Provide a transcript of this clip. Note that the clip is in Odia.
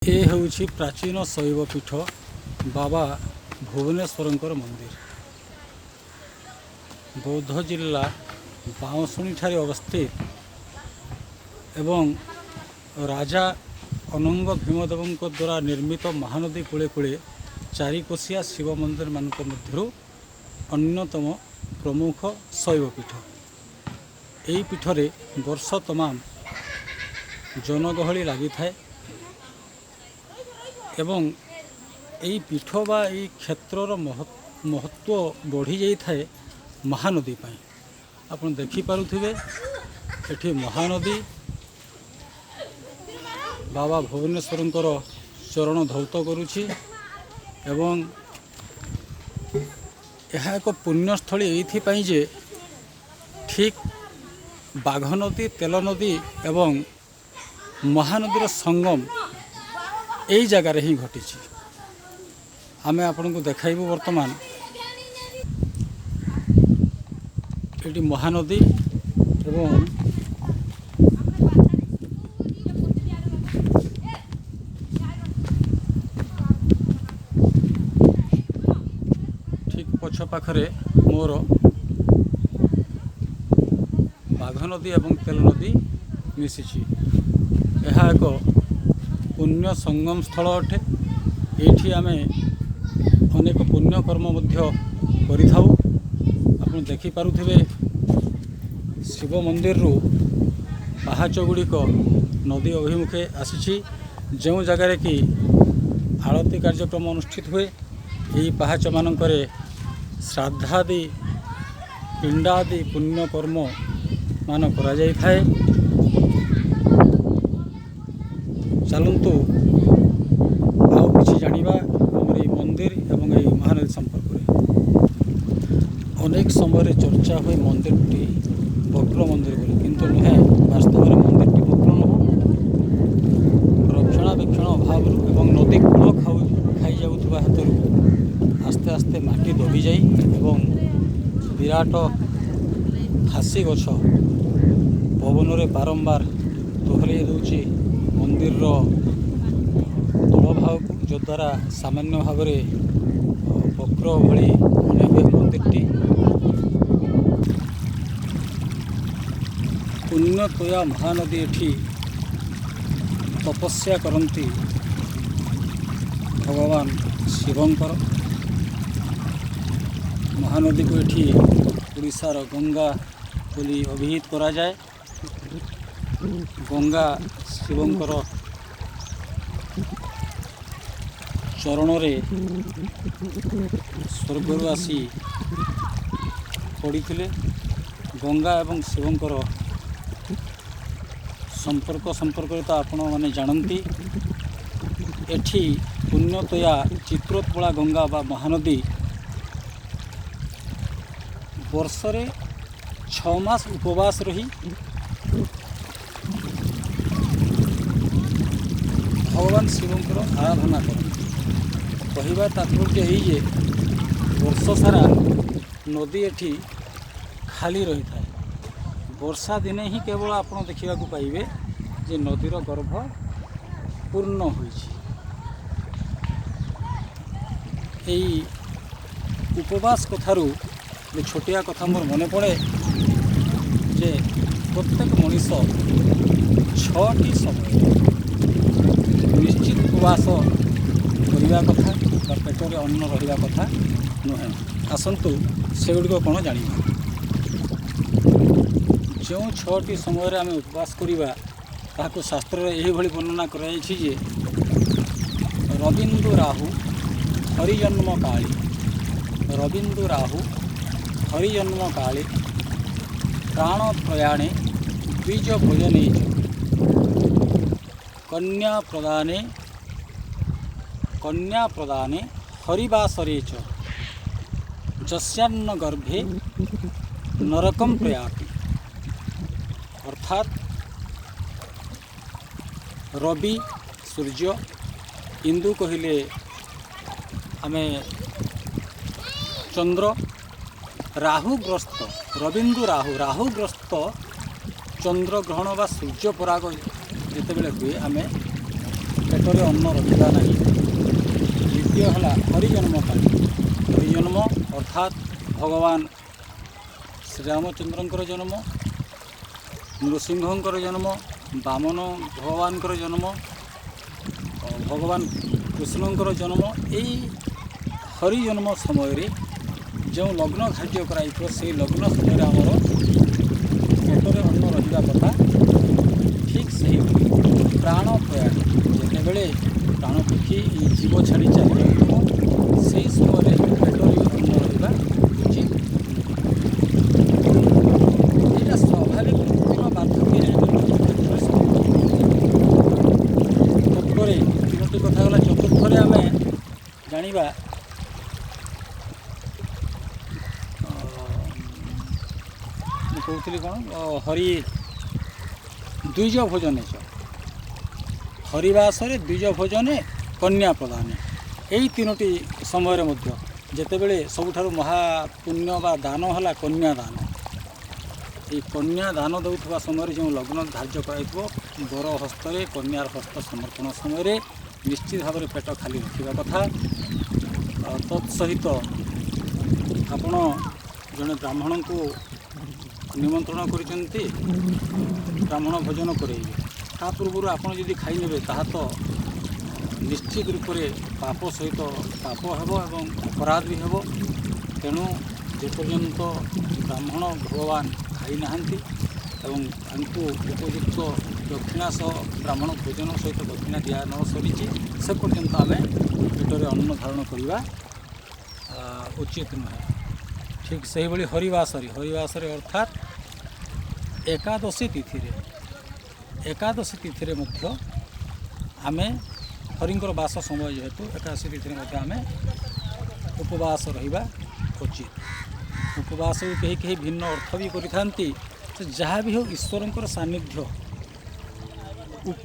ଏ ହେଉଛି ପ୍ରାଚୀନ ଶୈବ ପୀଠ ବାବା ଭୁବନେଶ୍ୱରଙ୍କର ମନ୍ଦିର। ବୌଦ୍ଧ ଜିଲ୍ଲା ବାଉଁଶୁଣୀଠାରେ ଅବସ୍ଥିତ ଏବଂ ରାଜା ଅନଙ୍ଗ ଭୀମଦେବଙ୍କ ଦ୍ୱାରା ନିର୍ମିତ ମହାନଦୀ କୂଳେ କୂଳେ ଚାରିକୋଶିଆ ଶିବ ମନ୍ଦିରମାନଙ୍କ ମଧ୍ୟରୁ ଅନ୍ୟତମ ପ୍ରମୁଖ ଶୈବପୀଠ। ଏହି ପୀଠରେ ବର୍ଷ ତମାମ ଜନଗହଳି ଲାଗିଥାଏ ଏବଂ ଏହି ପୀଠ ବା ଏହି କ୍ଷେତ୍ରର ମହତ୍ତ୍ୱ ବଢ଼ିଯାଇଥାଏ ମହାନଦୀ ପାଇଁ। ଆପଣ ଦେଖିପାରୁଥିବେ, ଏଠି ମହାନଦୀ ବାବା ଭୁବନେଶ୍ୱରଙ୍କର ଚରଣ ଧୌତ କରୁଛି ଏବଂ ଏହା ଏକ ପୁଣ୍ୟସ୍ଥଳୀ ଏଇଥିପାଇଁ ଯେ ଠିକ୍ ବାଘ ନଦୀ, ତେଲ ନଦୀ ଏବଂ ମହାନଦୀର ସଙ୍ଗମ ଏଇ ଜାଗାରେ ହିଁ ଘଟିଛି। ଆମେ ଆପଣଙ୍କୁ ଦେଖାଇବୁ ବର୍ତ୍ତମାନ ଏଠି ମହାନଦୀ ଏବଂ ଠିକ୍ ପଛ ପାଖରେ ମୋର ବାଘ ନଦୀ ଏବଂ ତେଲ ନଦୀ ମିଶିଛି। ଏହା ଏକ ପୁଣ୍ୟ ସଙ୍ଗମ ସ୍ଥଳ ଅଟେ। ଏଇଠି ଆମେ ଅନେକ ପୁଣ୍ୟକର୍ମ ମଧ୍ୟ କରିଥାଉ। ଆପଣ ଦେଖିପାରୁଥିବେ, ଶିବ ମନ୍ଦିରରୁ ପାହାଚ ଗୁଡ଼ିକ ନଦୀ ଅଭିମୁଖେ ଆସିଛି, ଯେଉଁ ଜାଗାରେ କି ଆଳତୀ କାର୍ଯ୍ୟକ୍ରମ ଅନୁଷ୍ଠିତ ହୁଏ। ଏହି ପାହାଚମାନଙ୍କରେ ଶ୍ରାଦ୍ଧାଦି, ପିଣ୍ଡାଦି ପୁଣ୍ୟକର୍ମ ମାନ କରାଯାଇଥାଏ। ଚାଲନ୍ତୁ ଆଉ କିଛି ଜାଣିବା ଆମର ଏଇ ମନ୍ଦିର ଏବଂ ଏଇ ମହାନଦୀ ସମ୍ପର୍କରେ। ଅନେକ ସମୟରେ ଚର୍ଚ୍ଚା ହୁଏ ମନ୍ଦିରଟି ବକ୍ର ମନ୍ଦିର ବୋଲି, କିନ୍ତୁ ନୁହେଁ। ବାସ୍ତବରେ ମନ୍ଦିରଟି ବକ୍ର ନୁହଁ। ରକ୍ଷଣାବେକ୍ଷଣ ଅଭାବରୁ ଏବଂ ନଦୀ କୂଳ ଖାଇଯାଉଥିବା ହେତୁରୁ ଆସ୍ତେ ଆସ୍ତେ ମାଟି ଦବିଯାଇ ଏବଂ ବିରାଟ ଫାଶୀ ଗଛ ପବନରେ ବାରମ୍ବାର ଦୋହଲେଇ ଦେଉଛି ମନ୍ଦିରର ତଳ ଭାଗକୁ, ଯଦ୍ୱାରା ସାମାନ୍ୟ ଭାବରେ ବକ୍ର ଭଳି ମନେ ହୁଏ ମନ୍ଦିରଟି। ପୁଣ୍ୟତୋୟା ମହାନଦୀ ଏଠି ତପସ୍ୟା କରନ୍ତି ଭଗବାନ ଶିବଙ୍କର। ମହାନଦୀକୁ ଏଠି ଓଡ଼ିଶାର ଗଙ୍ଗା ବୋଲି ଅଭିହିତ କରାଯାଏ। ଗଙ୍ଗା ଶିବଙ୍କର ଚରଣରେ ସ୍ୱର୍ଗରୁ ଆସି ପଡ଼ିଥିଲେ। ଗଙ୍ଗା ଏବଂ ଶିବଙ୍କର ସମ୍ପର୍କ ସମ୍ପର୍କରେ ତ ଆପଣମାନେ ଜାଣନ୍ତି। ଏଠି ପୁଣ୍ୟତୋୟା ଚିତ୍ରୋତ୍ପଳା ଗଙ୍ଗା ବା ମହାନଦୀ ବର୍ଷରେ 6 ମାସ ଉପବାସ ରହି ଭଗବାନ ଶିବଙ୍କର ଆରାଧନା କରନ୍ତି। କହିବା ତାତ୍ପର୍ଯ୍ୟ ଏଇ ଯେ ବର୍ଷ ସାରା ନଦୀ ଏଠି ଖାଲି ରହିଥାଏ। ବର୍ଷା ଦିନେ ହିଁ କେବଳ ଆପଣ ଦେଖିବାକୁ ପାଇବେ ଯେ ନଦୀର ଗର୍ଭ ପୂର୍ଣ୍ଣ ହୋଇଛି। ଏଇ ଉପବାସ କଥାରୁ ଗୋଟେ ଛୋଟିଆ କଥା ମୋର ମନେ ପଡ଼େ ଯେ ପ୍ରତ୍ୟେକ ମଣିଷ ଛଅଟି ସମୟ ନିଶ୍ଚିତ ଉପବାସ କରିବା କଥା ବା ପେଟରେ ଅନ୍ନ ରହିବା କଥା ନୁହେଁ। ଆସନ୍ତୁ ସେଗୁଡ଼ିକ କ'ଣ ଜାଣିବା। ଯେଉଁ ଛଅଟି ସମୟରେ ଆମେ ଉପବାସ କରିବା, ତାହାକୁ ଶାସ୍ତ୍ରରେ ଏହିଭଳି ବର୍ଣ୍ଣନା କରାଯାଇଛି ଯେ ରବିନ୍ଦୁ ରାହୁ ହରିଜନ୍ମ କାଳେ, ରବିନ୍ଦୁ ରାହୁ ହରିଜନ୍ମ କାଳେ, ପ୍ରାଣ ପ୍ରୟାଣେ, ଦ୍ୱିଜ ଭୋଜନେ ଚ, କନ୍ୟା ପ୍ରଦାନେ, କନ୍ୟା ପ୍ରଦାନେ, ହରିବାସରେ ଚ, ଯସ୍ୟାନ୍ନ ଗର୍ଭେ ନରକಂ ପ୍ରୟାତି। ଅର୍ଥାତ୍ ରବି ସୂର୍ଯ୍ୟ, ଇନ୍ଦୁ କହିଲେ ଆମେ ଚନ୍ଦ୍ର, ରାହୁଗ୍ରସ୍ତ, ରବିନ୍ଦୁ ରାହୁ, ରାହୁଗ୍ରସ୍ତ ଚନ୍ଦ୍ରଗ୍ରହଣ ବା ସୂର୍ଯ୍ୟ ପରାଗ ଯେତେବେଳେ ହୁଏ, ଆମେ ପେଟରେ ପେଟରେ ଅନ୍ନ ରଖିବା ନାହିଁ। ଦ୍ୱିତୀୟ ହେଲା ହରିଜନ୍ମ କାଳେ। ହରିଜନ୍ମ ଅର୍ଥାତ୍ ଭଗବାନ ଶ୍ରୀରାମଚନ୍ଦ୍ରଙ୍କର ଜନ୍ମ, ନୃସିଂହଙ୍କର ଜନ୍ମ, ବାମନ ଭଗବାନଙ୍କର ଜନ୍ମ, ଭଗବାନ କୃଷ୍ଣଙ୍କର ଜନ୍ମ, ଏଇ ହରିଜନ୍ମ ସମୟରେ ଯେଉଁ ଲଗ୍ନ ଧାର୍ଯ୍ୟ କରାଯାଇଥିବ, ସେଇ ଲଗ୍ନ ସମୟରେ ଆମର ପେଟରେ ଅନ୍ନ ରହିବା କଥା। ଠିକ୍ ସେହିପରି ପ୍ରାଣ ପ୍ରୟାଣ, ଯେତେବେଳେ ପ୍ରାଣପକ୍ଷୀ ଏଇ ଜୀବ ଛାଡ଼ି ଚାଲି ଯାଉଥିବ, ସେଇ ସମୟରେ ପେଟରେ ଅନ୍ନ ରହିବା ଉଚିତ। ଏଇଟା ସ୍ୱାଭାବିକ ମୃତ୍ୟୁର ବାର୍ଦ୍ଧକ୍ୟ ଜନିତ ମୃତ୍ୟୁ କ୍ଷେତ୍ରରେ ସମ୍ଭବ। ତତ୍ପରେ ତିନୋଟି କଥା ଗଲା। ଚତୁର୍ଥରେ ଆମେ ଜାଣିବା, ମୁଁ କହୁଥିଲି କ'ଣ, ହରି ଦ୍ୱିଜ ଭୋଜନେ ଚ, ହରିବାସରେ, ଦ୍ୱିଜ ଭୋଜନେ, କନ୍ୟା ପ୍ରଦାନେ, ଏଇ ତିନୋଟି ସମୟରେ ମଧ୍ୟ, ଯେତେବେଳେ ସବୁଠାରୁ ମହାପୁଣ୍ୟ ବା ଦାନ ହେଲା କନ୍ୟା ଦାନ। ଏଇ କନ୍ୟା ଦାନ ଦେଉଥିବା ସମୟରେ ଯେଉଁ ଲଗ୍ନ ଧାର୍ଯ୍ୟ କରାଯାଇଥିବ, ବର ହସ୍ତରେ କନ୍ୟାର ହସ୍ତ ସମର୍ପଣ ସମୟରେ ନିଶ୍ଚିତ ଭାବରେ ପେଟ ଖାଲି ରଖିବା କଥା। ତତ୍ ସହିତ ଆପଣ ଜଣେ ବ୍ରାହ୍ମଣଙ୍କୁ ନିମନ୍ତ୍ରଣ କରିଛନ୍ତି, ବ୍ରାହ୍ମଣ ଭୋଜନ କରେଇବେ, ତା ପୂର୍ବରୁ ଆପଣ ଯଦି ଖାଇନେବେ, ତାହା ତ ନିଶ୍ଚିତ ରୂପରେ ପାପ ସହିତ ପାପ ହେବ ଏବଂ ଅପରାଧ ବି ହେବ। ତେଣୁ ଯେପର୍ଯ୍ୟନ୍ତ ବ୍ରାହ୍ମଣ ଭଗବାନ ଖାଇନାହାନ୍ତି ଏବଂ ତାଙ୍କୁ ଉପଯୁକ୍ତ ଦକ୍ଷିଣା ସହ ବ୍ରାହ୍ମଣ ଭୋଜନ ସହିତ ଦକ୍ଷିଣା ଦିଆ ନ ସରିଛି, ସେ ପର୍ଯ୍ୟନ୍ତ ଆମେ ପେଟରେ ଅନ୍ନ ଧାରଣ କରିବା ଉଚିତ ନୁହେଁ। ଠିକ୍ ସେହିଭଳି ହରିବାସରେ, ହରିବାସରେ ଅର୍ଥାତ୍ ଏକାଦଶୀ ତିଥିରେ, ଏକାଦଶୀ ତିଥିରେ ମଧ୍ୟ ଆମେ ହରିଙ୍କର ବାସ ସମୟ ଯେହେତୁ, ଏକାଦଶୀ ତିଥିରେ ମଧ୍ୟ ଆମେ ଉପବାସ ରହିବା ଉଚିତ। ଉପବାସକୁ କେହି କେହି ଭିନ୍ନ ଅର୍ଥ ବି କରିଥାନ୍ତି। ସେ ଯାହା ବି ହେଉ, ଈଶ୍ୱରଙ୍କର ସାନ୍ନିଧ୍ୟ, ଉପ